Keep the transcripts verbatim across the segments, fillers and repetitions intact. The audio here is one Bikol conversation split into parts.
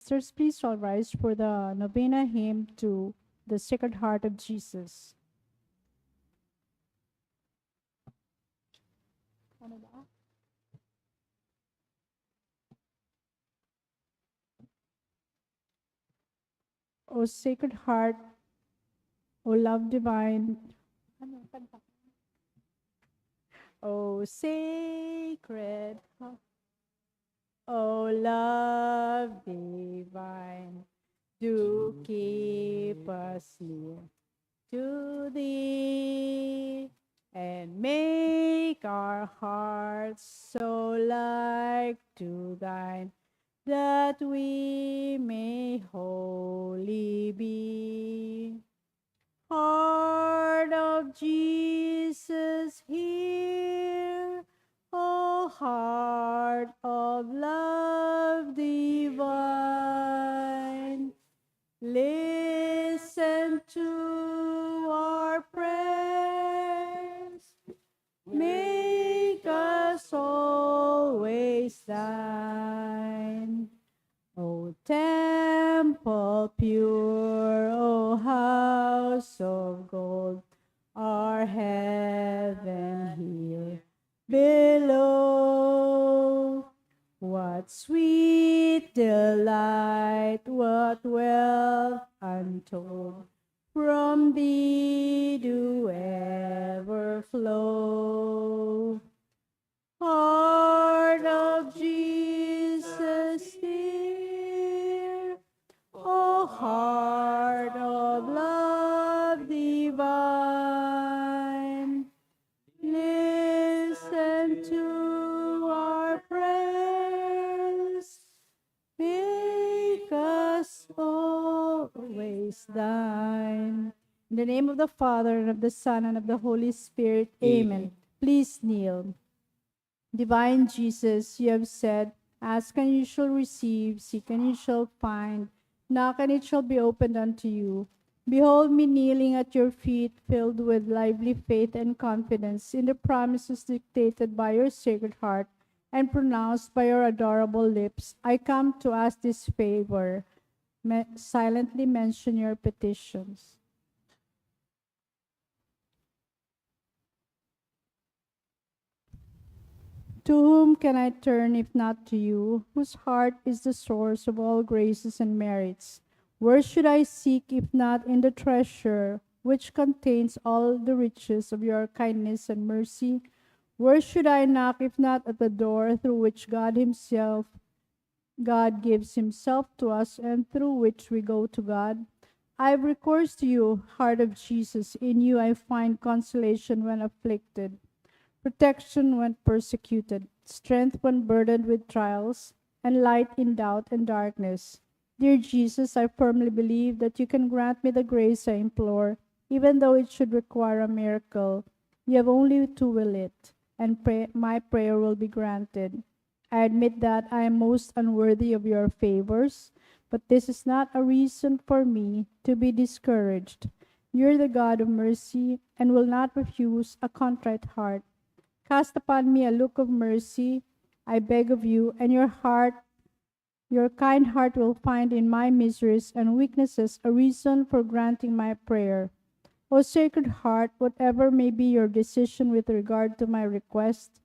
Sisters, please all rise for the novena hymn to the Sacred Heart of Jesus. Ano ba? O Sacred Heart, O Love Divine, ano, kanta? O Sacred Heart, O Love Divine, do keep us near to Thee, and make our hearts so like to Thine that we may holy be. Heart of Jesus, hear, O heart of love divine, listen to our prayers. Make us always Thine. O temple pure, O house of gold, our heaven here below. What sweet delight, what wealth untold, from Thee do ever flow. Heart of Jesus, hear. O heart of love divine, listen to our prayers. Make us always Thine. In the name of the Father, and of the Son, and of the Holy Spirit. Amen. Amen. Please kneel. Divine Jesus, You have said, "Ask and you shall receive, seek and you shall find, knock and it shall be opened unto you." Behold me kneeling at Your feet, filled with lively faith and confidence in the promises dictated by Your Sacred Heart and pronounced by Your adorable lips. I come to ask this favor. Me-, silently mention your petitions. To whom can I turn if not to You, whose heart is the source of all graces and merits? Where should I seek if not in the treasure which contains all the riches of Your kindness and mercy? Where should I knock if not at the door through which God Himself God gives Himself to us and through which we go to God? I have recourse to You, Heart of Jesus. In You I find consolation when afflicted, protection when persecuted, strength when burdened with trials, and light in doubt and darkness. Dear Jesus, I firmly believe that You can grant me the grace I implore, even though it should require a miracle. You have only to will it, and pray, my prayer will be granted. I admit that I am most unworthy of Your favors, but this is not a reason for me to be discouraged. You are the God of mercy and will not refuse a contrite heart. Cast upon me a look of mercy, I beg of You, and Your heart, Your kind heart will find in my miseries and weaknesses a reason for granting my prayer. O Sacred Heart, whatever may be Your decision with regard to my request,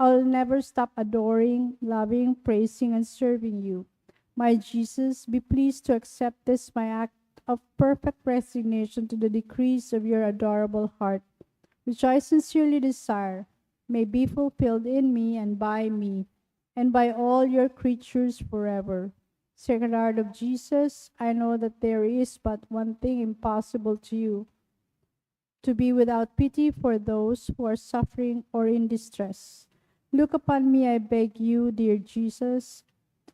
I will never stop adoring, loving, praising, and serving You. My Jesus, be pleased to accept this my act of perfect resignation to the decrees of Your adorable heart, which I sincerely desire may be fulfilled in me and by me, and by all Your creatures forever. Sacred Heart of Jesus, I know that there is but one thing impossible to You, to be without pity for those who are suffering or in distress. Look upon me, I beg You, dear Jesus,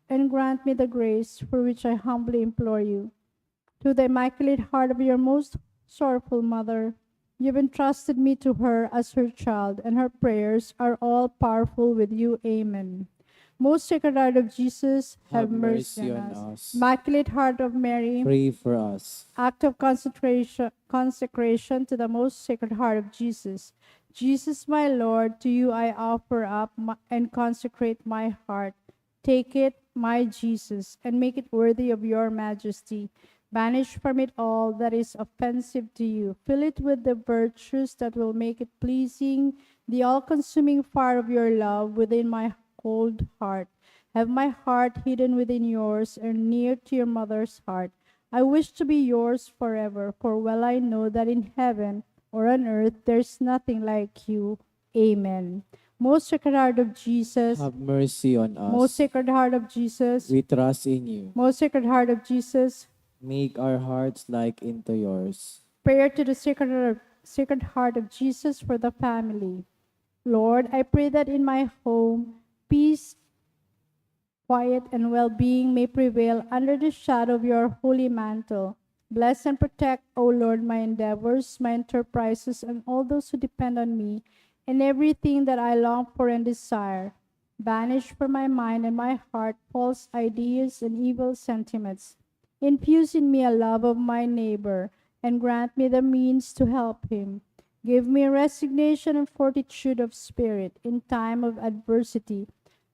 and grant me the grace for which I humbly implore You. To the Immaculate Heart of Your most sorrowful Mother, You have entrusted me to her as her child, and her prayers are all powerful with You. Amen. Most Sacred Heart of Jesus, have mercy on us. Immaculate Heart of Mary, pray for us. Act of concentration, consecration to the Most Sacred Heart of Jesus. Jesus, my Lord, to You I offer up my, and consecrate my heart. Take it, my Jesus, and make it worthy of your majesty. Banish from it all that is offensive to you. Fill it with the virtues that will make it pleasing, the all consuming fire of your love within my cold heart. Have my heart hidden within yours and near to your mother's heart. I wish to be yours forever, for well I know that in heaven or on earth there is nothing like you. Amen. Most Sacred Heart of Jesus, Have mercy on us. Most Sacred Heart of Jesus, We trust in you. Most Sacred Heart of Jesus, Make our hearts like into yours. Prayer to the Sacred, Sacred Heart of Jesus for the family. Lord, I pray that in my home, peace, quiet, and well-being may prevail under the shadow of your holy mantle. Bless and protect, O Lord, my endeavors, my enterprises, and all those who depend on me, and everything that I long for and desire. Banish from my mind and my heart false ideas and evil sentiments. Infuse in me a love of my neighbor, and grant me the means to help him. Give me resignation and fortitude of spirit in time of adversity,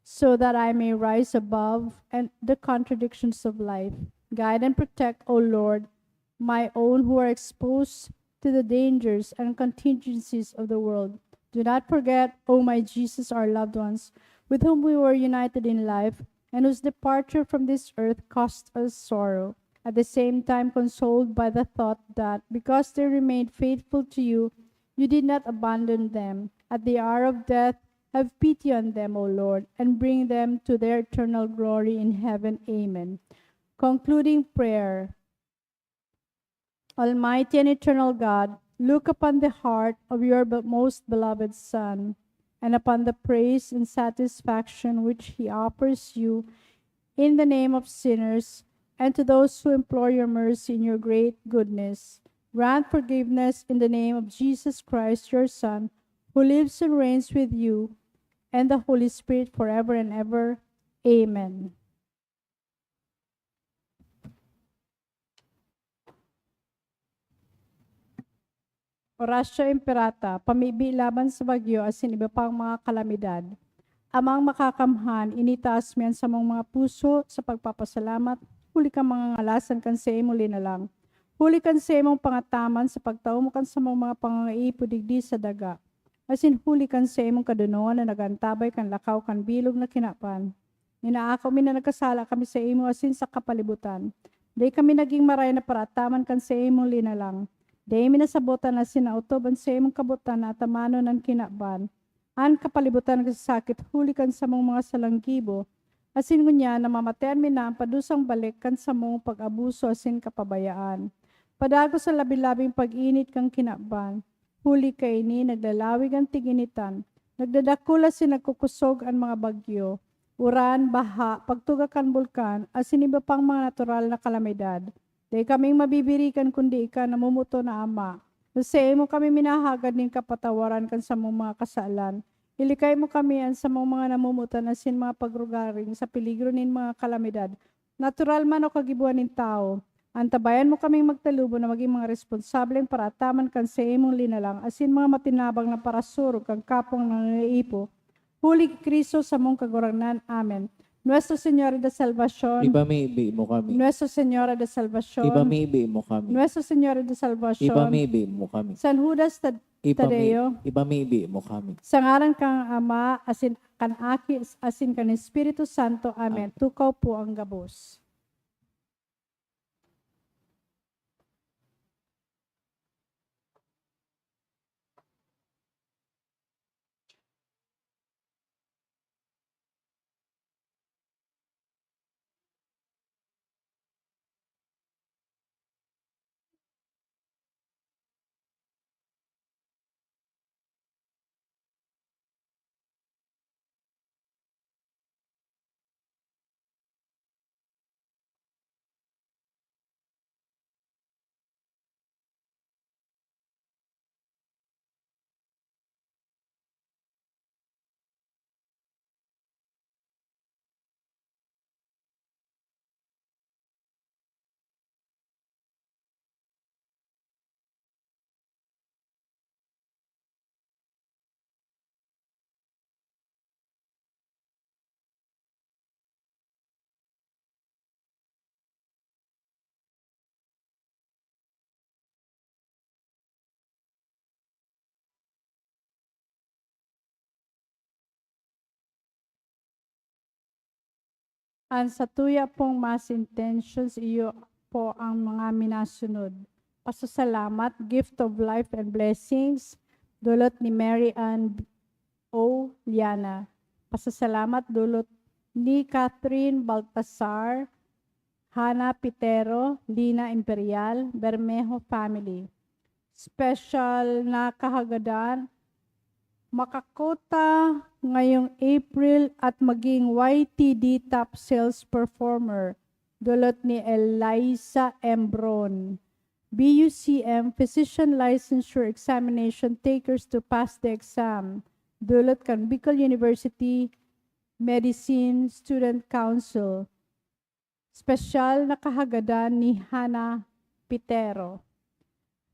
so that I may rise above and the contradictions of life. Guide and protect, O Lord, my own who are exposed to the dangers and contingencies of the world. Do not forget, O my Jesus, our loved ones, with whom we were united in life, and whose departure from this earth caused us sorrow, at the same time consoled by the thought that, because they remained faithful to you, you did not abandon them. At the hour of death, have pity on them, O Lord, and bring them to their eternal glory in heaven. Amen. Concluding prayer. Almighty and eternal God, look upon the heart of your be-, most beloved Son, and upon the praise and satisfaction which he offers you in the name of sinners, and to those who implore your mercy in your great goodness. Grant forgiveness in the name of Jesus Christ, your Son, who lives and reigns with you and the Holy Spirit forever and ever. Amen. Oratio Imperata, pamibi laban sa bagyo asin iba pang mga kalamidad. Amang Makakamhan, initaas mi an samong mga puso sa pagpapasalamat, huli kan mga ngalasan kan saimong linalang, huli kan saimong pangataman sa pagtao mo kan samong mga pangangaipo digdi sa daga, asin huli kan saimong kadonongan na nag-antabay kan lakaw kan bilog na kinaban. Inaako mi na nagkasala kami saimo asin sa kapalibutan. Dai kami nagin maray na paraataman kan saimong linalang. Dai mi nasabot an asin naotob an saimong kabotan na atamanon an kinaban. An kapalibutan nagsasakit huli kan samong mga salanggibo, asin ngunyan namamatean mi na an padusang balik kan samong pag-abuso asin kapabayaan. Padagos an labi-labing pag-init kan kinaban. Huli kaini, naglalawig an tig-initan, nagdadakul asin nagkukosog an mga bagyo, uran, baha, pagtuga kan bulkan, asin iba pang mga natural na kalamidad. Dai kaming mabibirikan kundi ika, namomotan na Ama, na saimo kami minahagad nin kapatawaran kan samong mga kasalan. Ilikay mo kami, an samong mga namomotan asin mga pagrugaring, sa peligro nin mga kalamidad, natural man o kagibohan nin tawo. Antabayan mo kaming magtalubo na magin mga responsableng paraataman kan saimong linalang asin mga matinabang na parasurog kan kapwang nangangaipo. Huli ki Cristo, samong Kagurangnan. Amen. Nuestra Señora de Salvacion. Ipamibi mo kami. Nuestra Señora de Salvacion. Ipamibi mo kami. Nuestra Señora de Salvacion. Ipamibi mo kami. San Judas Tad-, Ipami-, Tadeo. Ipamibi mo kami. Sa ngaran kan Ama, asin kan Aki, asin kan Espiritu Santo. Amen. Amen. Tukaw po ang gabos. Ang satuya pong mass intentions, iyo po ang mga minasunod. Pasasalamat, gift of life and blessings, dulot ni Mary Ann O. Liana. Pasasalamat, dulot ni Catherine Baltasar, Hana Pitero, Lina Imperial, Bermejo family. Special na kahagadan, makakota ngayong April at maging Y T D top sales performer, dulot ni Eliza M. Bron. B U C M, physician licensure examination takers to pass the exam, dulot kan Bicol University Medicine Student Council. Special na kahagadan ni Hana Pitero.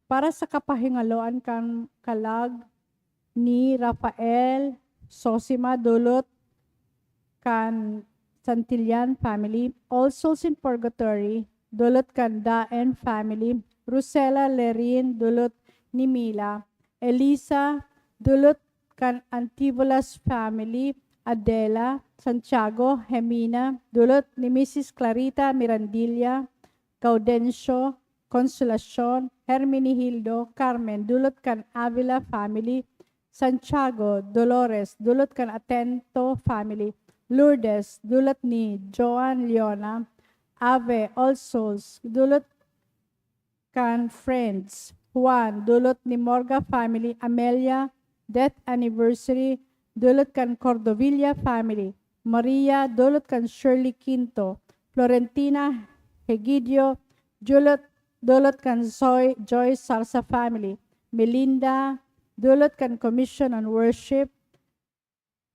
Para sa kapahingaloan kan kalag ni Rafael Sosima, dulot kan Santillan family, All Souls in Purgatory, dulot kan Daen family, Rosela Lerin, dulot ni Mila, Elisa, dulot kan Antivolas family, Adela, Santiago, Hemina, dulot ni Missus Clarita Mirandilla, Gaudencio, Consolacion, Herminihildo, Carmen, dulot kan Avila family, Santiago, Dolores, dulot kan Atento family, Lourdes, dulot ni Joan Leona, Ave, All Souls, dulot kan Friends, Juan, dulot ni Morga family, Amelia, death anniversary, dulot kan Cordovilla family, Maria, dulot kan Shirley Quinto, Florentina Hegidio, dulot, dulot kan Joy, Joy Sarsa family, Melinda, dulot kan Commission on Worship,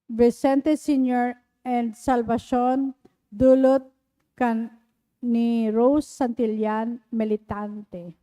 Vicente Senior and Salvacion, dulot kan ni Rose Santillan, militante.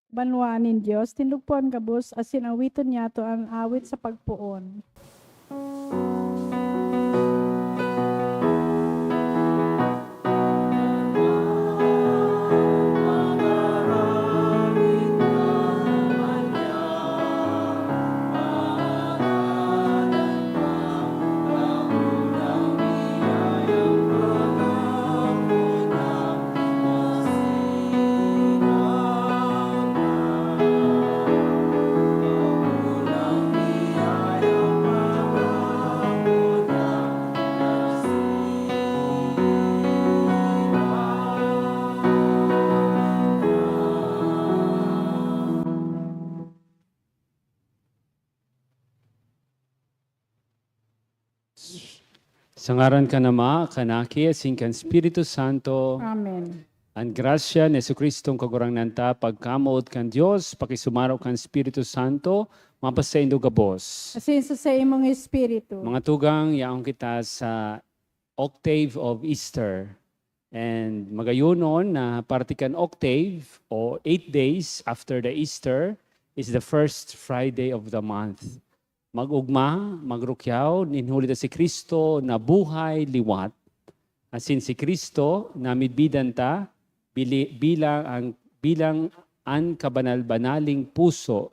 banwaan nin Dios, tindog po an gabos asin awiton niyato an awit sa pagpoon. Sa ngaran kan Ama, kan Aki, asin kan Espiritu Santo. Amen. An grasya ni Jesu-Cristong Kagurangnan ta, pagkamoot kan Dios, pakisumaro kan Espiritu Santo, mapasaindo gabos. Asin sa saimong espiritu. Mga tugang, yaon kita sa Octave of Easter. And magayonon na parte kan octave o eight days after the Easter is the first Friday of the month. Mag-ugma, magrukyaw, nin huli ta si Cristo nabuhay liwat. Asin si Cristo, namidbidan ta, bili-, bilang ang, bilang an kabanal-banaling puso.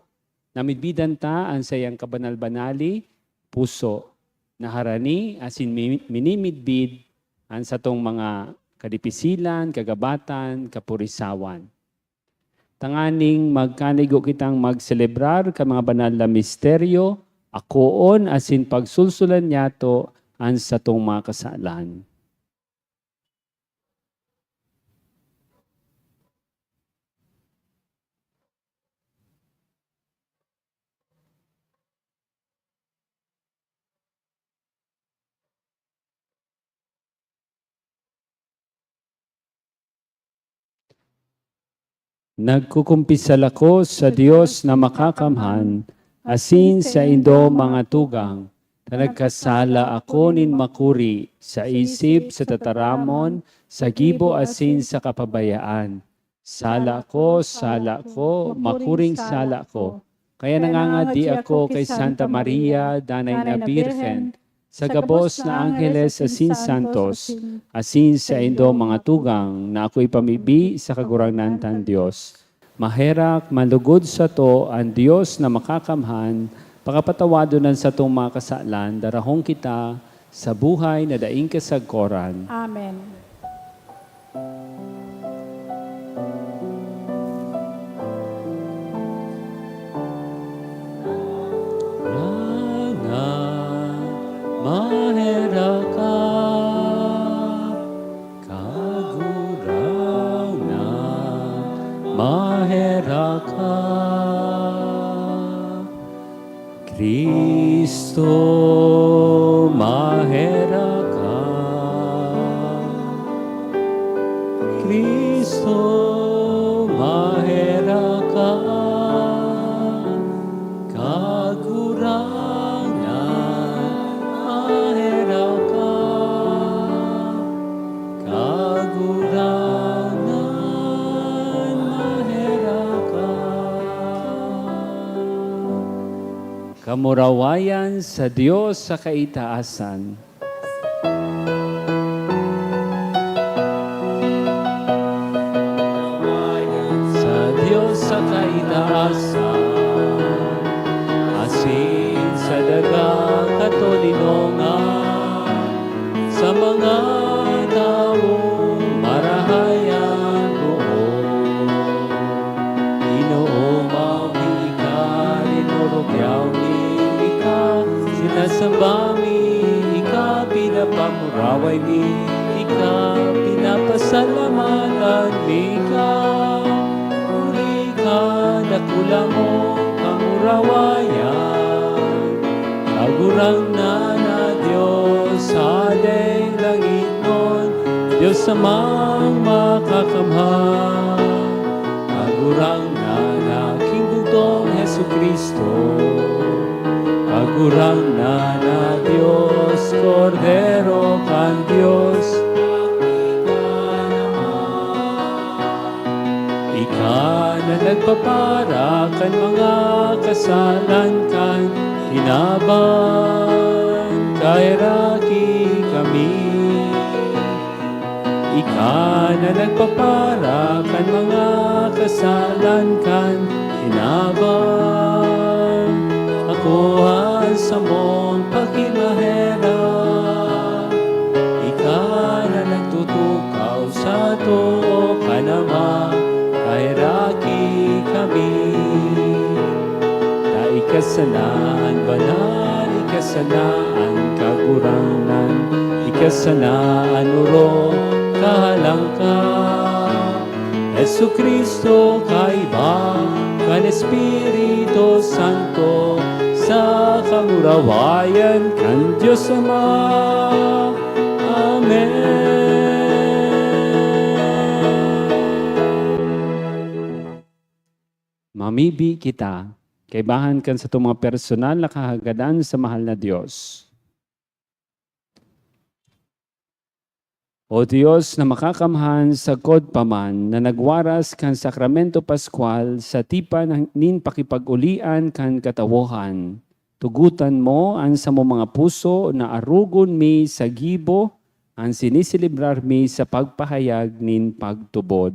Namidbidan ta an saiyang kabanal-banali puso, na harani asin mi-, minimidbid an satong mga kadipisilan, kagabatan, kapurisawan. Tanganing magkanigo kitang magselebrar kan mga banal na misteryo, akoon asin pagsulsulan niyato an satong mga kasalan. Nagkukumpisal ako sa Dios na makakamhan, asin saindo, mga tugang, ta nagkasala ako nin makuri sa isip, sa tataramon, sa gibo, asin sa kapabayaan. Sala ko, sala ko, makuring sala ko. Kaya nangangadi ako kay Santa Maria, danay na Birhen, sa gabos na angheles asin santos, asin saindo, mga tugang, na ako ipamibi sa Kagurangnan tang Dios. Maherak, manlugod sato an Dios na makakamhan, pakapatawadon an satong mga kasalan, darahon kita sa buhay na daing kasagkoran. Amen. Kagurangnan, maherak ka. Kagurangnan, maherak ka. Cristo, maherak ka. Cristo, maherak ka. Kagurangnan, maherak ka. Kagurangnan, maherak ka. Kamurawayan sa Dios sa kaitaasan. Sa Dios sa kaitaasan, asin sa daga katoninongan, sa mga tawong marahay an boot. Ginoo, mawi ika, rinurugyaw mi ika, sinasamba mi ika, pinapamuraway mi ika, pinapasalamatan mi ka. Huli ka, dakula mong kamurawayan, Kagurangnan na Dios, Hadeng langitnon, Dios Amang makakamhan. Kagurangnan na King Bugtong Jesu-Cristo, Kagurangnan na Dios, Kordero kan Dios. Ika na nag Papara kan mga kasalan kan kinaban, kaheraki kami. Ika na nagpapara kan mga kasalan kan kinaban, akohan samong pakimaherak. Ika na nagtutukaw sa too kan Ama, kaheraki kami. Ta ika sana an banal, ika sana an kagurangnan, ika sana an orog, kahalangka. Jesu-Cristo, kaiba kan Espiritu Santo, sa kamurawayan kan Dios Ama. Amen. Mamibi kita, kaibahan kan satong mga personal na kahagadan sa mahal na Dios. O Dios na makakamhan, sagkod pa man na nagwaras kan Sakramento Pascual sa tipan nin pakipag-olian kan katawohan, tugotan mo an samong mga puso na arogon mi sa gibo an siniselebrar mi sa pagpahayag nin pagtubod.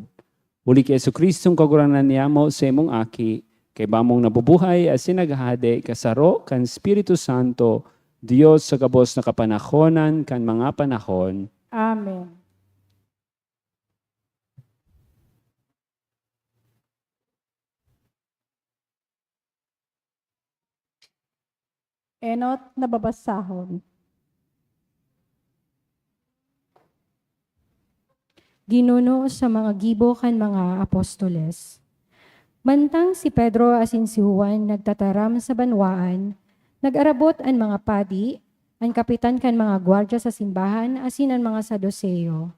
Huli ki Jesu-Cristong Kagurangnan niyamo, sa imong Aki, kaiba mong nabubuhay asin naghahade kasaro kan Espiritu Santo, Dios sa gabos na kapanahonan kan mga panahon. Amen. Enot na babasahon. Ginuno sa mga gibo kan mga apostoles. Mantang si Pedro asin si Juan nagtataram sa banwaan, nag-arabot an mga padi, an kapitan kan mga gwardya sa simbahan asin an mga Saduseo.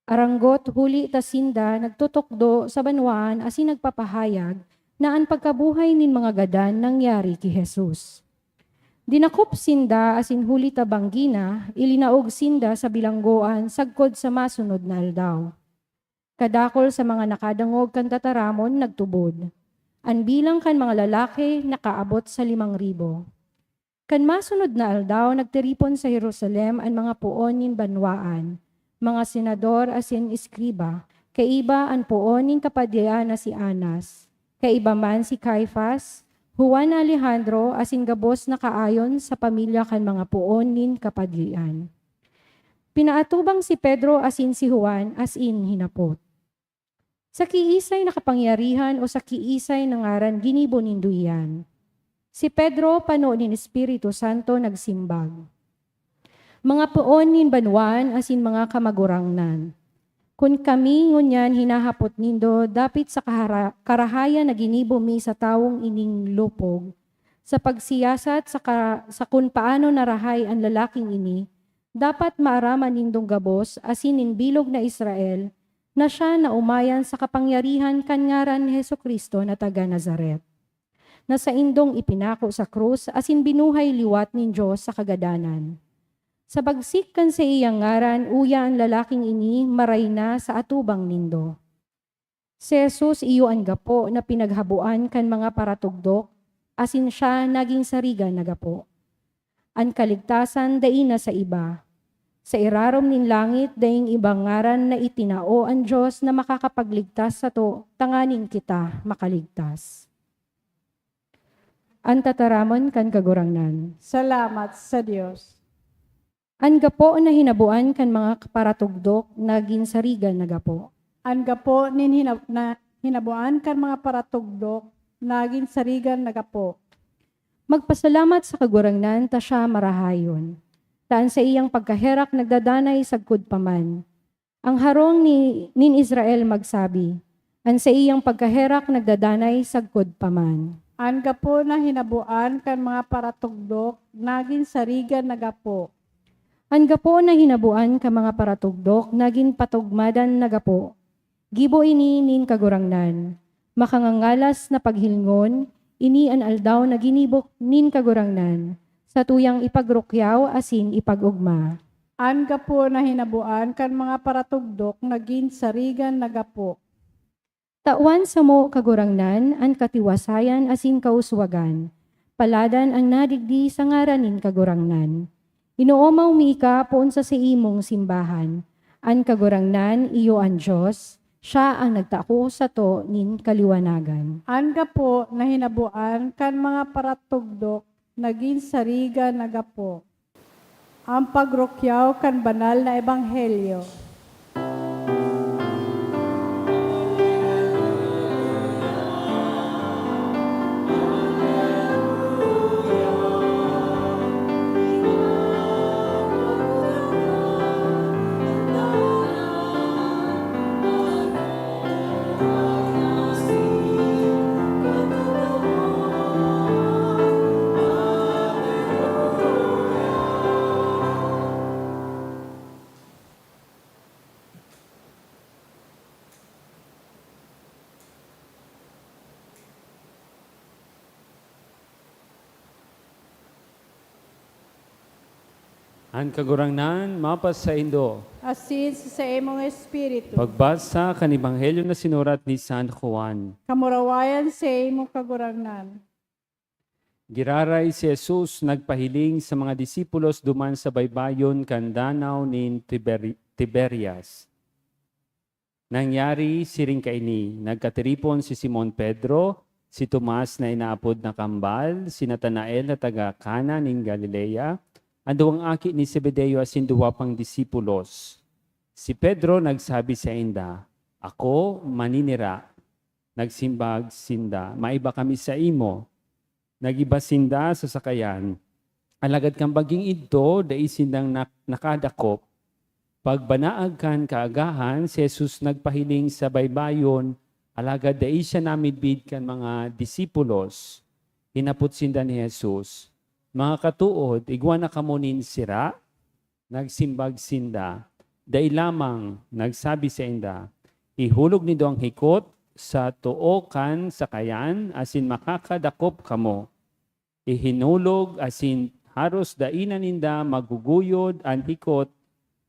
Aranggot huli ta sinda nagtutukdo sa banwaan asin nagpapahayag na an pagkabuhay nin mga gadan nangyari ki Jesus. Dinakop sinda asin huli ta banggi na, ilinaog sinda sa bilanggoan sagkod sa masunod na aldaw. Kadakul sa mga nakadangog kan tataramon nagtubod. An bilang kan mga lalaki nakaabot sa limang ribo. Kan masunod na aldaw, nagtiripon sa Jerusalem an mga poon nin banwaan, mga senador asin eskriba, kaiba an poon nin kapadian na si Anas, kaiba man si Caifas, Juan, Alejandro, asin gabos na kaayon sa pamilya kan mga poon nin kapadian. Pinaatubang si Pedro asin si Juan asin hinapot, "Sa kiisay na kapangyarihan o sa kiisay na ngaran ginibo nindo iyan?" Si Pedro, pano nin Espiritu Santo, nagsimbag, "Mga poon nin banwaan asin mga kamagurangnan, kun kami ngunyan hinahapot nindo dapit sa kahara-, karahayan na ginibo mi sa tawong ining lupog, sa pagsiyasat sa ka-, sa kun paano narahay an lalaking ini, dapat maaraman nindong gabos asin nin bilog na Israel na siya naomayan sa kapangyarihan kan ngaran ni Jesu-Cristo na taga Nazaret, na saindong ipinako sa krus asin binuhay liwat nin Dios sa kagadanan. Sa bagsik kan saiyang ngaran, uya an lalaking ini marhay na sa atubang nindo. Si Jesus iyo an gapo na pinaghaboan kan mga paratugdok, asin siya nagin sarigan na gapo. An kaligtasan dai na sa iba. Sa irarom nin langit, daing ibang ngaran na itinao an Dios na makakapagligtas sato, tanganing kita makaligtas." An tataramon kan Kagurangnan. Salamat sa Dios. An gapo na hinaboan kan mga paratugdok nagin sarigan na gapo. An gapo nin hina-, na hinaboan kan mga paratugdok nagin sarigan na gapo. Magpasalamat sa Kagurangnan ta siya marahayon. Ta an saiyang pagkaherak nagdadanay sagkod pa man. An harong ni, nin Israel magsabi, "An saiyang pagkaherak nagdadanay sagkod pa man." An gapo na hinaboan kan mga paratugdok nagin sarigan na gapo. An gapo na hinaboan kan mga paratugdok nagin patugmadan na gapo. Gibo ini nin Kagurangnan. Makangangalas na paghilngon, ini an aldaw na ginibo nin Kagurangnan, satuyang ipagrukyaw asin ipag-ogma. An gapo na hinaboan kan mga paratugdok nagin sarigan na gapo. Tawan samo, Kagurangnan, an katiwasayan asin kauswagan. Paladan an nadigdi sa ngaran nin Kagurangnan. Inoomaw mi ika poon sa saimong simbahan. An Kagurangnan, iyo an Dios, siya an nagtao sato nin kaliwanagan. An gapo na hinaboan kan mga paratugdok nagin sariga na gapo. An pagrukyaw kan banal na ebanghelyo. An Kagurangnan mapasaindo. Asin sa saimong espiritu. Pagbasa kan Ebanghelyo na sinurat ni San Juan. Kamurawayan saimo, Kagurangnan. Giraray si Jesus nagpahiling sa mga disipulos duman sa baybayon kan danaw nin Tiberi-, Tiberias. Nangyari siring kaini: nagkatiripon si Simon Pedro, si Tomas na inaapod na Kambal, si Natanael na taga Cana nin Galilea, an duwang aki ni Zebedeo asin duwa pang disipulos. Si Pedro nagsabi sainda, "Ako maninira." Nagsimbag sinda, "Maiba kami saimo." Nag-iba sinda sa sakayan. Alagad kan baging idto, dai sindang nak-, nakadakop. Pagbanaag kan kaagahan, si Jesus nagpahiling sa baybayon, alagad dai siya namidbid kan mga disipulos. Hinapot sinda ni Jesus, "Mga katood, igwa na kamo nin sira?" Nagsimbag sinda, "Dai lamang." Nagsabi sainda, "Ihulog nindo an hikot sa too kan sakayan asin makakadakop kamo." Ihinulog asin haros dai na ninda maguguyod an hikot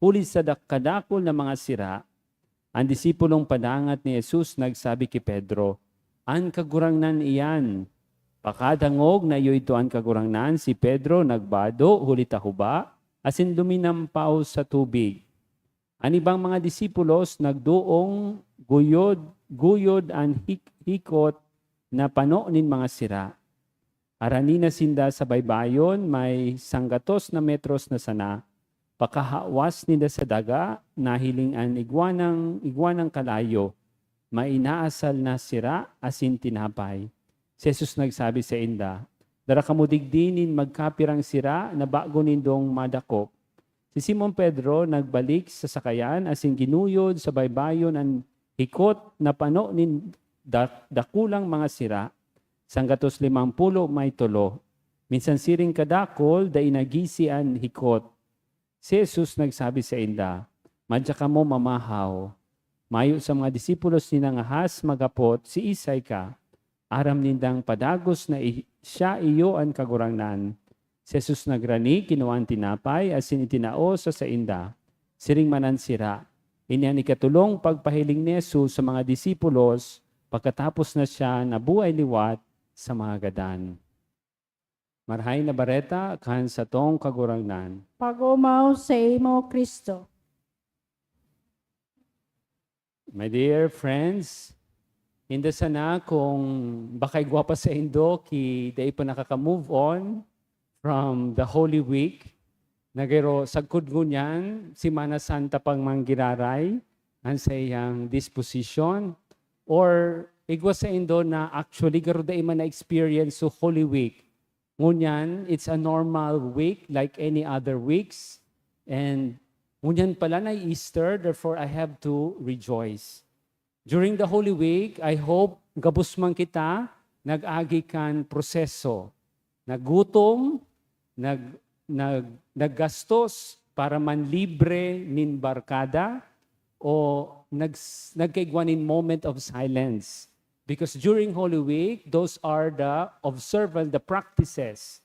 huli sa dak-, kadakul na mga sira. An disipulong padangat ni Jesus nagsabi ki Pedro, "An Kagurangnan iyan." Pakadangog na iyo idto an Kagurangnan, si Pedro nagbado huli ta huba asin luminampaw sa tubig. An ibang mga disipulos nagdoong guyod-guyod an hik-, hikot na pano nin mga sira. Harani na sinda sa baybayon, may sanggatos na metros na sana. Pakahawas ninda sa daga, nahiling an igwanang, igwanang kalayo. May inaasal na sira asin tinapay. Si Jesus nagsabi sainda, "Dara kamo digdi nin magkapirang sira na bago nindong madakop." Si Simon Pedro nagbalik sa sakayan asin ginuyod sa baybayon an hikot na pano nin da-, dakulang mga sira, sanggatos limang pulo may tolo. Minsan siring kadakul, dai nagisi an hikot. Si Jesus nagsabi sainda, "Madya kamo mamahaw." Mayo sa mga disipulos nin nangahas maghapot, "Siisay ka?" Aram nindang padagos na i-, siya iyo an Kagurangnan. Si Jesus nagrani, kinua an tinapay, asin itinao sa sainda. Siring man an sira. Ini an ikatolong pagpahiling ni Jesus sa mga disipulos, pagkatapos na siya nabuhay liwat sa mga gadan. Marahay na Bareta kan satong Kagurangnan. Pag-omaw saimo, Cristo. My dear friends, inda sana kung baka igwa pa saindo ki dai pa nakaka-move on from the Holy Week, na garo sagkod ngunyan, Semana Santa pang manggiraray an saiyang disposition, or igwa saindo na actually garo dai man na-experience so Holy Week. Ngunyan, it's a normal week like any other weeks. And ngunyan pala na Easter, therefore I have to rejoice. During the Holy Week, I hope gabos man kita nag-agi kan proseso. Nagutom, nag-, nag-, naggastos para manlibre nin barkada, o nags-, nagkaigwa nin moment of silence. Because during Holy Week, those are the observance, the practices.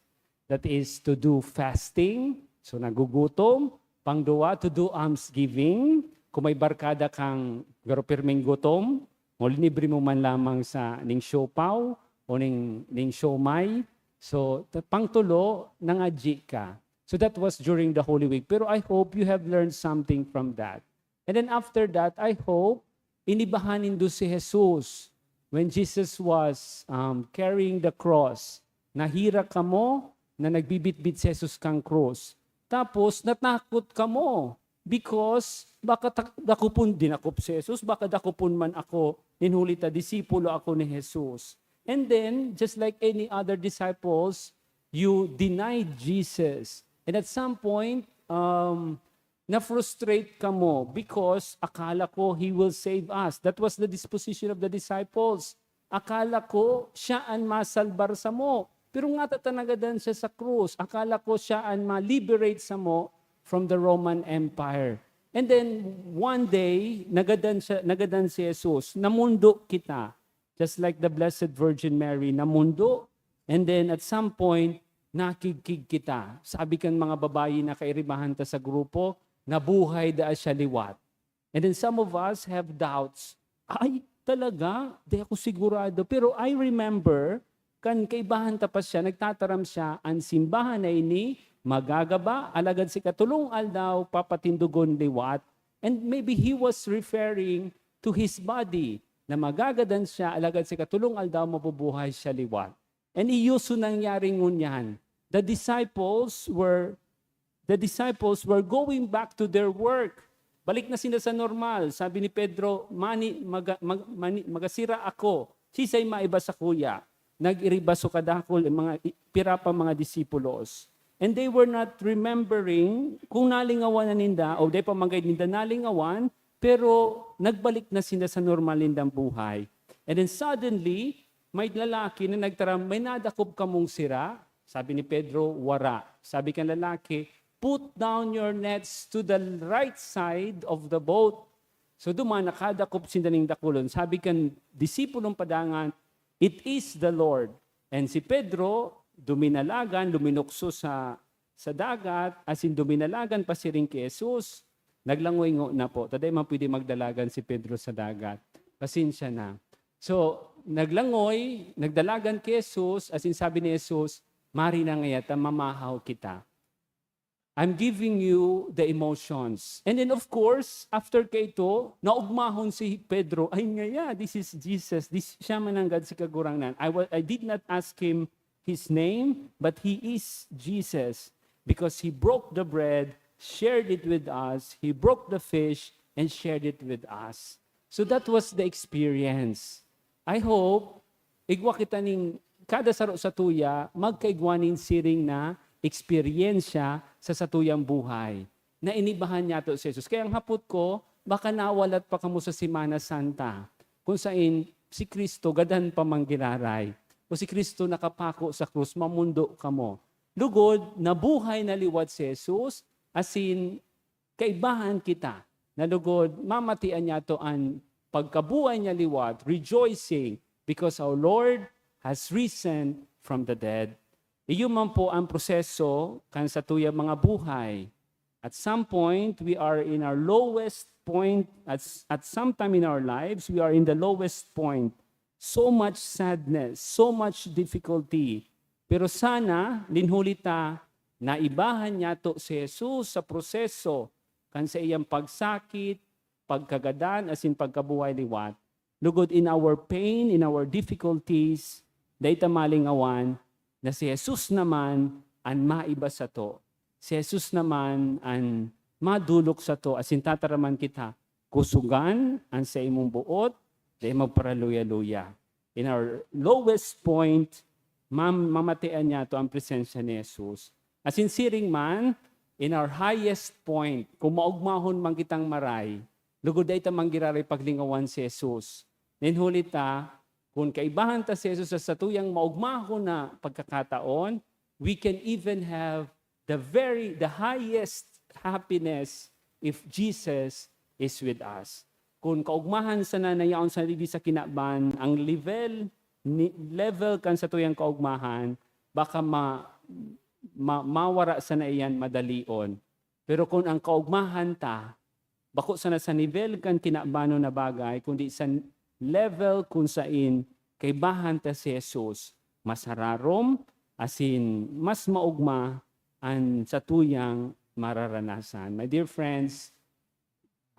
That is to do fasting, so nagugutom. Pangduwa, to do almsgiving. Kung may barkada kang garo pirming gutom, O linibre mo man lamang sa ning siopaw o ning, ning siomai. So, ta-, pangtulo, nangadyi ka. So, that was during the Holy Week. Pero I hope you have learned something from that. And then after that, I hope inibahan nindo si Jesus. When Jesus was, um, carrying the cross, nahirak kamo na nagbibitbit si Jesus kan krus. Tapos, natakot kamo because baka ta-, dakopon, dinakop si Jesus, baka dakopon man ako, nin huli ta disipulo ako ni Jesus. And then, just like any other disciples, you denied Jesus. And at some point, um, na-frustrate kamo because akala ko he will save us. That was the disposition of the disciples. Akala ko siya an masalbar samo. Pero ngata ta nagadan siya sa krus. Akala ko siya an ma-liberate samo from the Roman Empire. And then, one day, nagadan siya, nagadan si Jesus. Namundo kita. Just like the Blessed Virgin Mary, namundo. And then, at some point, nakigkig kita. Sabi kan mga babayi na kairibahan ta sa grupo, nabuhay daa siya liwat. And then some of us have doubts. "Ay, talaga? Di ako sigurado." Pero I remember, kan kaibahan ta pa siya, nagtataram siya, "An simbahan na ini magagaba, alagad sa ikatulong aldaw, papatindogon liwat." And maybe he was referring to his body, na magagadan siya, alagad sa ikatulong aldaw, mabubuhay siya liwat. And iyo so nangyari ngunyan. The disciples were, the disciples were going back to their work. Balik na sila sa normal. Sabi ni Pedro, "Mani, maga-, mag-, mani, magasira ako. Sisay maiba sakuya?" Nag-iriba so kadakul, mga i-, pira pa mga disipulos. And they were not remembering kung nalingawan na ninda, o di pa manggay ninda nalingawan, pero nagbalik na sinda sa normal nindang buhay. And then suddenly, may lalaki na nagtaram, "May nadakop kamong sira?" Sabi ni Pedro, "Wara." Sabi kan lalaki, "Put down your nets to the right side of the boat." So, duman, nakadakop sinda ning dakulon. Sabi kan disipulong padangan, "It is the Lord." And si Pedro, duminalagan, luminukso sa, sa dagat, asin duminalagan pasiring ki Jesus. Naglangoy ngona po. Ta dai man pwede magdalagan si Pedro sa dagat. Pasensya na. So, naglangoy, nagdalagan ki Jesus, asin sabi ni Jesus, "Mari na ngaya ta, mamahaw kita." I'm giving you the emotions. And then, of course, after kaito, naugmahon si Pedro, "Ay, ngaya, this is Jesus. This, siya mananggad si Kagurangnan." I wa-, I did not ask him his name, but he is Jesus because he broke the bread, shared it with us. He broke the fish, and shared it with us. So that was the experience. I hope igwa kita ning kada saro satuya magkaigwa nin siring na eksperyensya sa satuyang buhay na inibahan niyato si Jesus. Kaya ang hapot ko, baka nawalat pa kamo sa Semana Santa, kung sain si Cristo gadan pa manggiraray, o si Cristo nakapako sa krus, mamundo kamo. Lugod, nabuhay na liwat si Jesus, asin kaibahan kita na lugod mamatian niyato an pagkabuhay niya liwat, rejoicing because our Lord has risen from the dead. Iyo man po ang proseso kan satuyang mga buhay. At some point, we are in our lowest point. At, s- at some time in our lives, we are in the lowest point. So much sadness, so much difficulty. Pero sana, linhuli ta, naibahan niyato si Jesus sa proseso kan saiyang pagsakit, pagkagadan, asin pagkabuhay liwat. Lugod, in our pain, in our difficulties, dai ta malingawan na si Jesus naman an maiba sato. Si Jesus naman an madolok sato, asin tataraman kita, "Kusogan an saimong boot, dai magparaluya-luya." In our lowest point, mam-, mamatian niyato ang presensya ni Jesus. Asin siring man, in our highest point, kung maugmahon man kitang maray, lugod dai ta manggiraray paglingawan si Jesus. Nin huli ta, kun kaibahan ta si Jesus sa satuyang maugmahon na pagkakataon, we can even have the very, the highest happiness if Jesus is with us. Kun kaugmahan sana na yaon sa digdi sa kinaban, ang level, ni, level kan satuyang kaugmahan, baka ma, ma, mawara sana iyan madalion. Pero kun ang kaugmahan ta, bako sana sa nivel kan kinabanon na bagay, kundi sa level kun sain kaibahan ta si Jesus, mas hararom, asin mas maogma an satuyang mararanasan. My dear friends,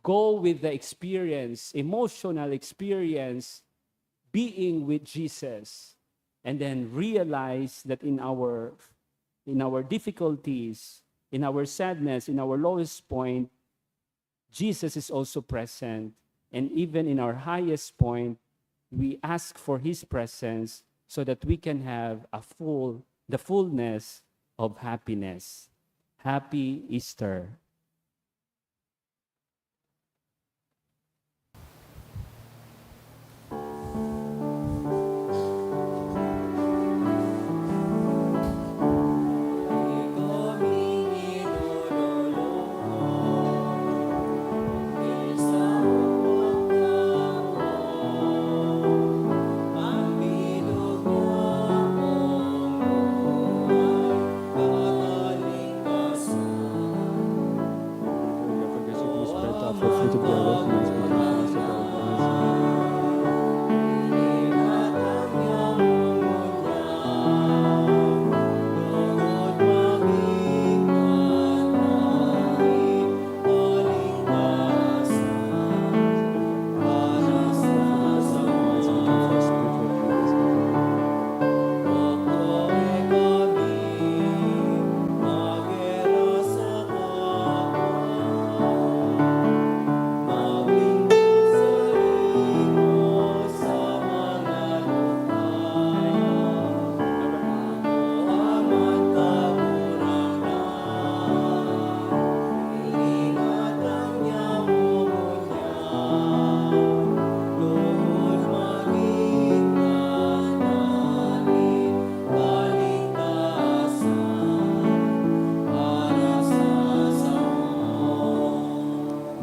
go with the experience, emotional experience, being with Jesus, and then realize that in our, in our difficulties, in our sadness, in our lowest point, Jesus is also present. And even in our highest point, we ask for His presence so that we can have a full, the fullness of happiness. Happy Easter.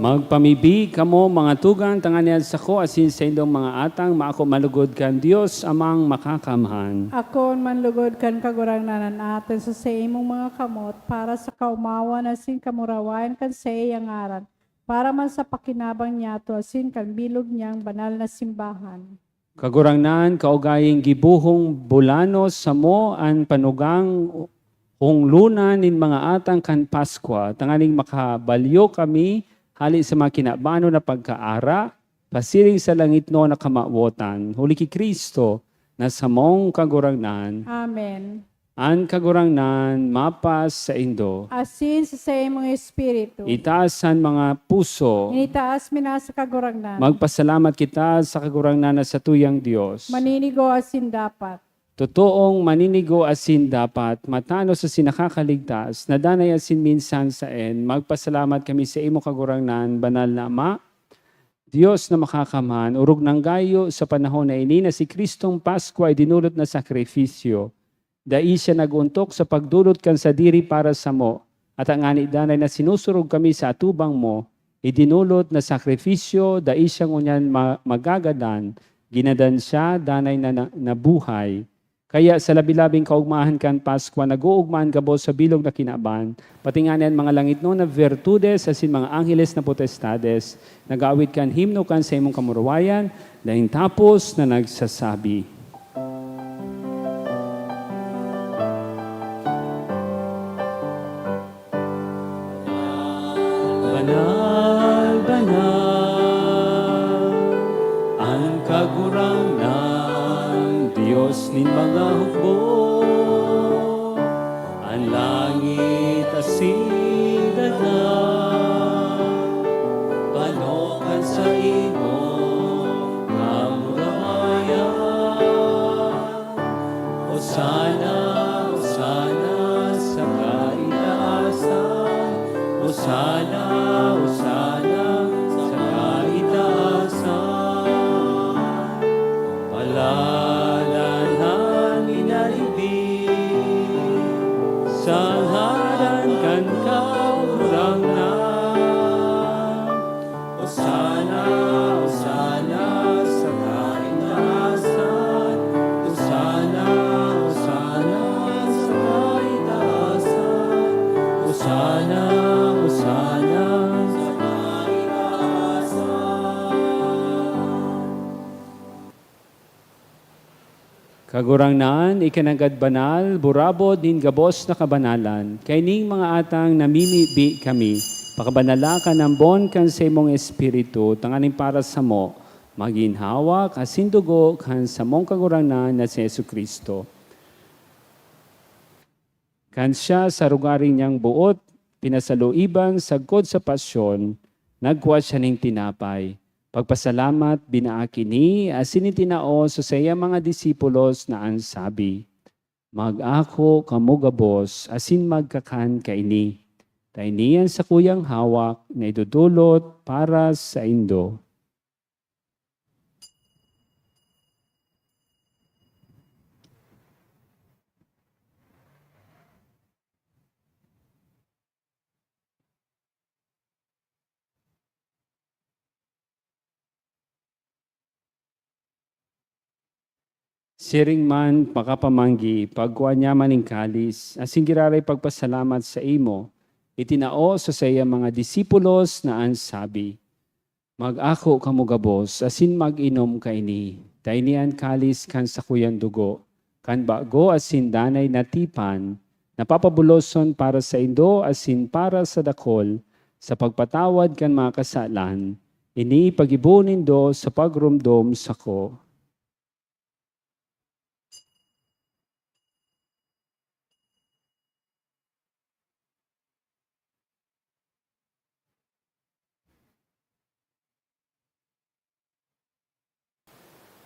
Magpamibi kamo, mga tugang, tanganing an sako asin saindong mga atang maako manlugod kan Dios Amang Makakamhan. Akoon manlugod kan Kagurangnan an atang sa saimong mga kamot, para sa kaomawan asin kamurawayan kan saiyang ngaran, para man sa pakinabang niyato asin kan bilog niyang banal na simbahan. Kagurangnan, kaugayang gibohong bulanos samo an panugang honglonan nin mga atang kan Paskwa, tanganing makabalyo kami hale sa mga kinabanon na pagkaara, pasiring sa langitnon na kamawotan, huli ki Cristo na samong Kagurangnan. Amen. An Kagurangnan mapas saindo. Asin sa saimong espiritu. Itaas an mga puso. Initaas mi na sa Kagurangnan. Magpasalamat kita sa Kagurangnan na satuyang Dios. Maninigo asin dapat. Totoong maninigo asin dapat, matanos asin nakakaligtas, na danay asin minsan saen, magpasalamat kami sa imo, Kagurangnan, Banal na Ama, Dios na Makakamhan, orog nang gayo sa panahon na ini na si Cristong Paskwa ay dinulot na sakripisyo. Dai siya nag-ontok sa pagdolot kan sadiri para samo, at ngani danay na sinusurog kami sa atubang mo, idinolot na sakripisyo, dai siya ngunyan ma-, magagadan, ginadan siya, danay na, na, nabuhay. Kaya sa labi-labing kaogmahan kan Paskwa, nag-oogma an gabos sa bilog na kinaban, pati ngani an mga langitnon na virtudes asin mga angheles na potestades, nag-aawit kan himno kan saimong kamurawayan, daing tapos na nagsasabi. Banal, banal, an Kagurangnan, Dios nin mga hukbo. An langit asin daga, pano kan saimong kamurawayan. Hosana, Hosana sa kaitaasan. Hosana, Hosana sa kaitaasan. Paladan an minalibi sa ngaran kan Kagurangnan. Hosana, Hosana sa kaitaasan. Hosana, Hosana sa kaitaasan. Hosana, Hosana sa kaitaasan. Kagurangnan, ika nanggad banal, burabod nin gabos na kabanalan. Kaining mga atang namimibi kami, pakabanala kan ambon kan saimong Espiritu, tanganing para samo, magin hawak asin dugo kan samong Kagurangnan na si Jesu-Cristo. Kan siya sa arogaring niyang boot, pinasaluiban sagkod sa pasyon, nagkua siya nin tinapay. Pagpasalamat, binaak ini, asin itinao sa saiyang mga disipulos na an sabi, "Mag-ako kamo gabos asin magkakan kaini. Ta ini an sakuyang hawak na idodolot para saindo." Siring man, pakapamanggi, pagkua niya man nin kalis, asin giraray pagpasalamat saimo, itinao sa saiyang mga disipulos na an sabi, "Mag-ako kamo gabos asin mag-inom kaini. Ta ini an kalis kan sakuyang dugo, kan bago asin danay na tipan, na papabuloson para saindo asin para sa dakol sa pagpatawad kan mga kasalan. Ini paggibo nindo sa pagromdom sako."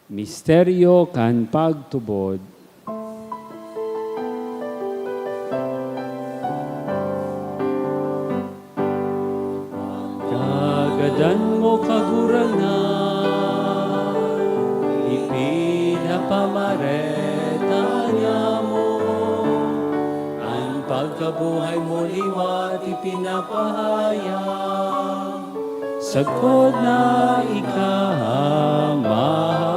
Misteryo kan pagtubod. Kagadan mo, Kagurangnan, ipinapamareta niamo, an pagkabuhay mo liwat ipinapahayag, sagkod na ika an mahagdatong.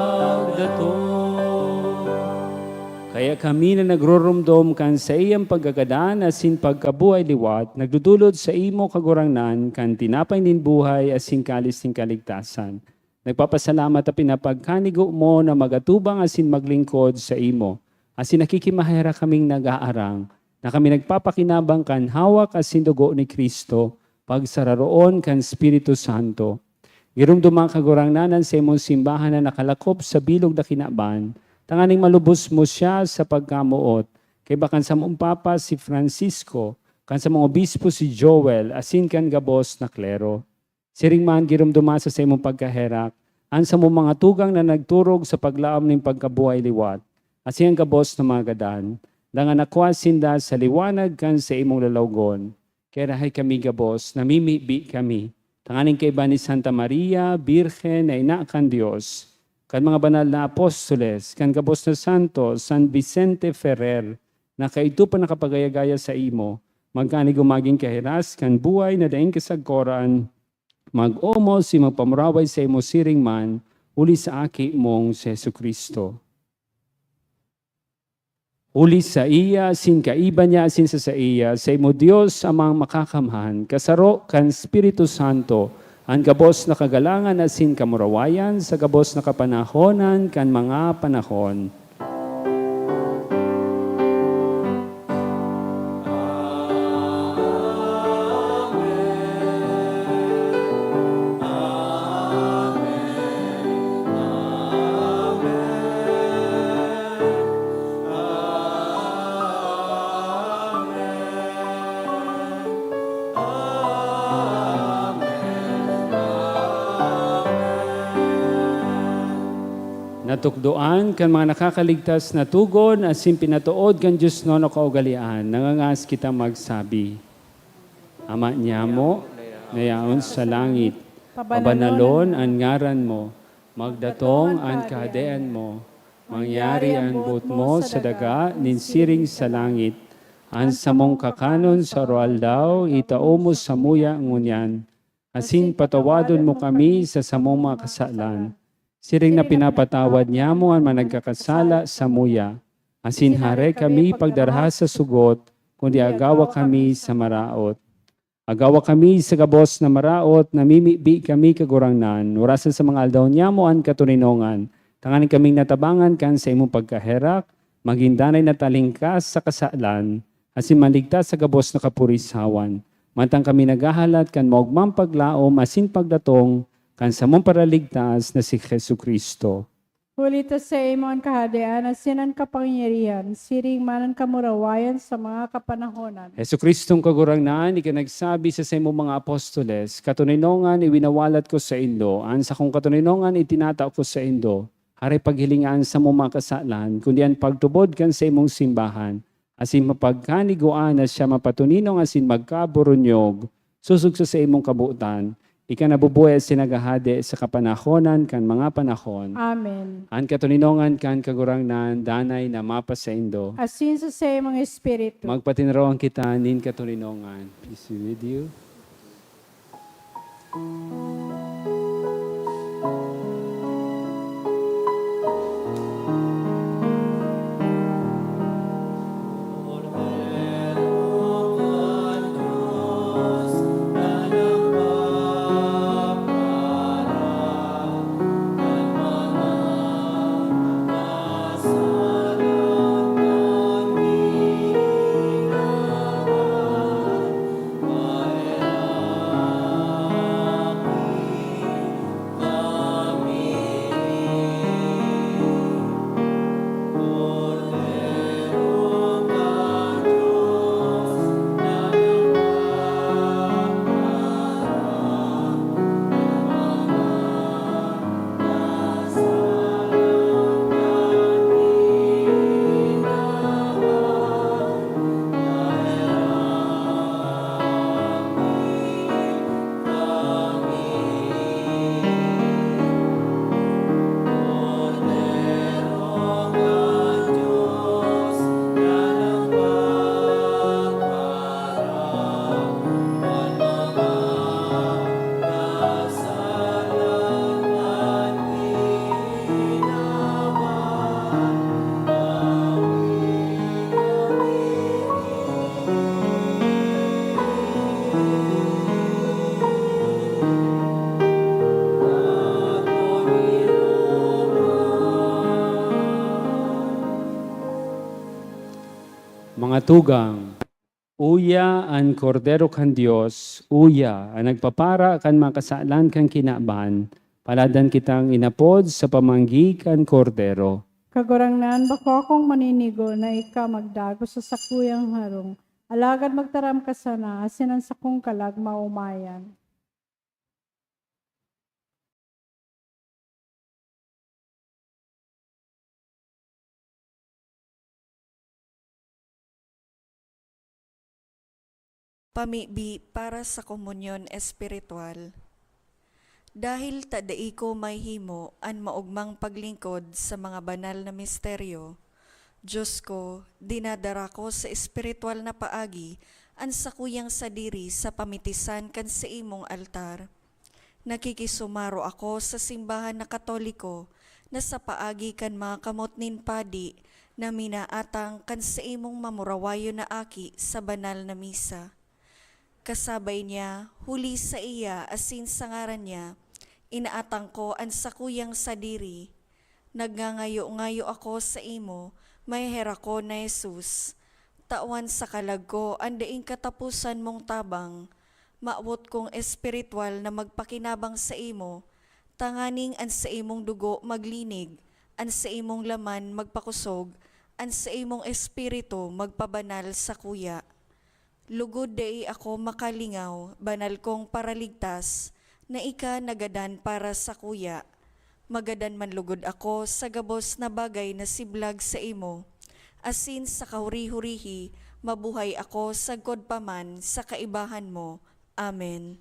Kaya kami na nagroromdom kan saiyang pagkagadan asin pagkabuhay liwat, nagdodolot saimo, Kagurangnan, kan tinapay nin buhay asin kalis nin kaligtasan. Nagpapasalamat ta pinapagkanigo mo na mag-atubang asin maglingkod saimo, asin nakikimaherak kaming nag-aarang na kami nagpapakinabang kan hawak asin dugo ni Cristo, pagsararoon kan Espiritu Santo. Giromdoma, Kagurangnan, an saimong simbahan na nakalakop sa bilog na kinaban, tanganing malubos mo siya sa pagkamoot, kaiba kan samong Papa si Francisco, kan samong Obispo si Joel, asin kan gabos na klero. Siring man, giromdoma sa saimong pagkaherak an samong mga tugang na nagturog sa paglaom nin pagkabuhay liwat, asin an gabos na mga gadan, dangan nakua sinda sa liwanag kan saimong lalawgon. Kaya rahay kami gabos, namimibi kami, tanganing kaiba ni Santa Maria, Birhen na ina kan Dios, kan mga banal na apostoles, kan gabos na santo, San Vicente Ferrer, na kaidto pa nakapagaya-gaya saimo, magkanigo magin kahiras kan buhay na daing kasagkoran, mag-omos si magpamuraway saimo siring man, huli sa Aki mong si Jesu-Cristo. Huli saiya, asin kaiba niya, asin sa saiya, saimo Dios, Amang Makakamhan, kasaro kan Espiritu Santo, an gabos na kagalangan asin kamurawayan sa gabos na kapanahonan kan mga panahon. Natukdoan kan mga nakakaligtas na togon asin pinatood kan diosnon na kaugalean, nangangaas kita magsabi, Ama niamo na yaon sa langit, pabanalon an ngaran mo, magdatong an kahadean mo, mangyari an boot mo sa daga nin siring sa langit. An samong kakanon sa aroaldaw, itao mo samuya ngunyan, asin patawadon mo kami sa samong mga kasalan, siring na pinapatawad niamo an mga nagkakasala samuya. Asin hare kami pagdaraha sa sugot, kundi agawa kami sa maraot. Agawa kami sa gabos na maraot, namimibi kami, Kagurangnan, orasan sa mga aldaw niamo an katoninongan, tanganing kaming natabangan kan saimong pagkaherak, magin danay na talingkas sa kasalan, asin maligtas sa gabos na kapurisawan, mantang kami naghahalat kan maogmang paglaom asin pagdatong kan samong Paraligtas na si Jesu-Cristo. Huli ta saimo an kahadean asin an kapangyarihan, siring man an kamurawayan sa mga kapanahonan. Jesu-Cristong Kagurangnan, ika nagsabi sa saimong mga apostoles, "Katoninongan iwinawalat ko saindo, an sakong katoninongan itinatao ko saindo." Haray paghilinga an samong mga kasalan, kundi an pagtubod kan saimong simbahan, asin mapagkanigwaan na siya mapatoninong asin magkaburunyog, sosog sa saimong kabotan, ika nabubuhay asin naghahade sa kapanahonan kan mga panahon. Amen. An katoninongan kan Kagurangnan danay na mapasaindo. Asin sa saimong espiritu. Magpatinroan kita nin katoninongan. Peace be with you. Mga tugang, uya an Kordero kan Dios, uya an nagpapara kan mga kasalan kan kinaban, paladan kitang inapod sa pamanggi kan Kordero. Kagurangnan, bako akong maninigo na ika magdagos sa sakuyang harong, alagad magtaram ka sana, asin an sakong kalag maomayan. Pamibi para sa komunyon espiritual. Dahil ta dai ko mahihimo an maogmang paglingkod sa mga banal na misteryo, Dios ko, dinadara ko sa espiritual na paagi an sakuyang sadiri sa pamitisan kan saimong altar. Nakikisumaro ako sa simbahan na Katoliko na sa paagi kan mga kamot nin padi na minaatang kan saimong mamurawayon na aki sa banal na misa. Kasabay niya, huli saiya asin sa ngaran niya, inaatang ko an sakuyang sadiri. Nagngangayo-ngayo ako saimo, maheherakon na Jesus. Tawan sa kalag ko an daing kataposan mong tabang. Mawot kong espiritual na magpakinabang saimo, tanganing an saimong dugo maglinig, an saimong laman magpakosog, an saimong espiritu magpabanal sakuya. Lugod dai ako makalingaw, banal kong Paraligtas, na ika nagadan para sakuya. Magadan man lugod ako sa gabos na bagay na siblag saimo, asin sa kahuri-hurihi mabuhay ako sagkod pa man sa kaibahan mo. Amen.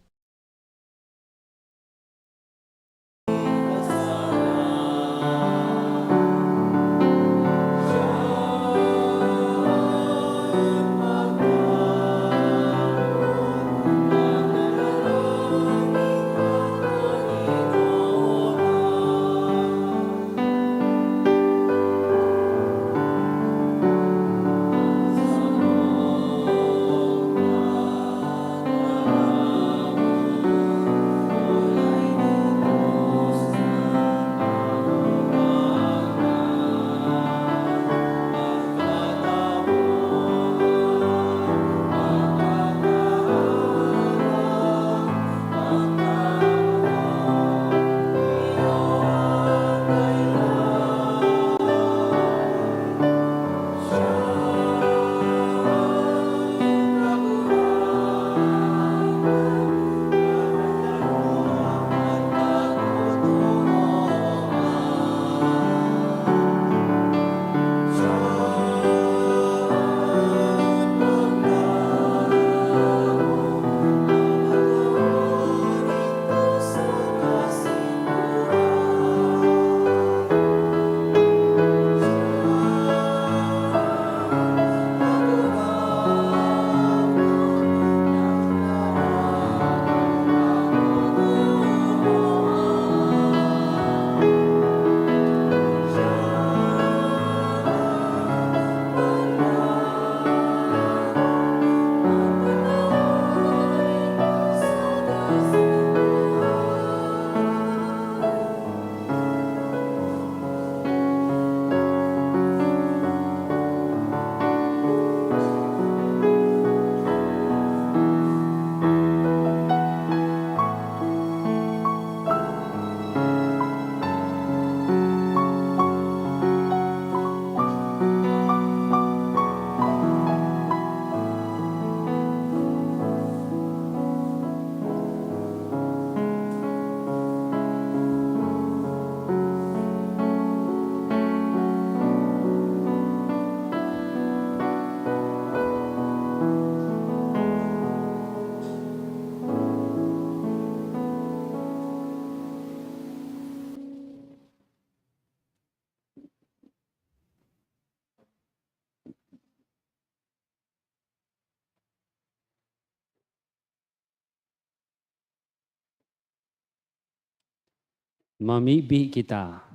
Mamibi kita.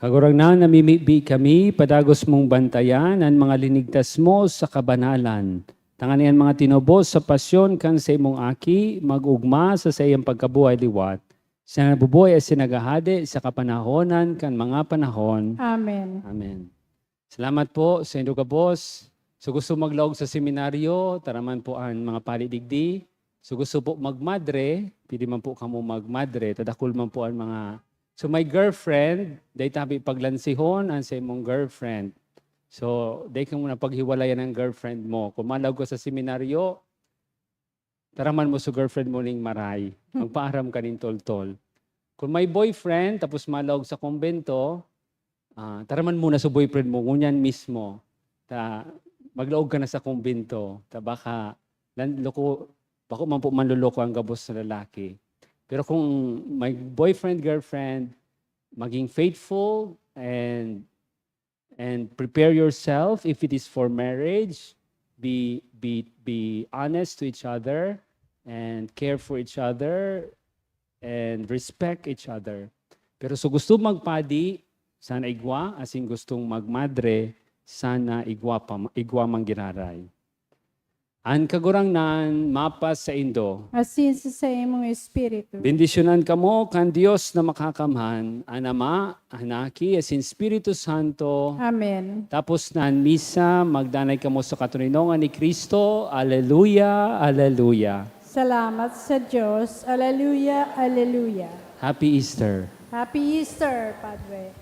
Kagurangnan, namimibi kami, padagos mong bantayan an mga linigtas mo sa kabanalan. Tanganing an mga tinubos sa pasyon kan saimong Aki, mag-ogma sa saiyang pagkabuhay liwat. Siya na nabubuhay asin naghahade sa kapanahonan kan mga panahon. Amen. Amen. Salamat po sa indo gabos. So, gusto maglaog sa seminaryo, taraman po an mga pali digdi. So, gusto po magmadre, pwede man po kamo magmadre. Tadakul man po an mga... So, may girlfriend, dai tabi paglansihon an sa imong girlfriend. So, dai ka muna paghiwalayan ng girlfriend mo. Kung malaog ka sa seminaryo, taraman mo sa girlfriend mo ning maray. Magpaaram ka nin toltol. Kung may boyfriend, tapos malaog sa kumbento, ah, taraman muna sa boyfriend mo, ngunyan mismo. Ta, maglaog ka na sa kumbento. Ta baka, lan-, loko, bako man po manloloko ang gabos na lalaki. Pero kung may boyfriend, girlfriend, maging faithful and, and prepare yourself. If it is for marriage, be, be, be honest to each other and care for each other and respect each other. Pero so gusto magpadi, sana igwa, asin gustong magmadre, sana igwa pa, igwa man giraray. An Kagurangnan mapasaindo. Asin sa saimong espiritu. Bendisyonan kamo kan Dios na Makakamhan, an Ama, an Aki, asin Espiritu Santo. Amen. Tapos na an misa, magdanay kamo sa katoninongan ni Cristo. Aleluya, aleluya. Salamat sa Dios. Aleluya, aleluya. Happy Easter. Happy Easter, Padre.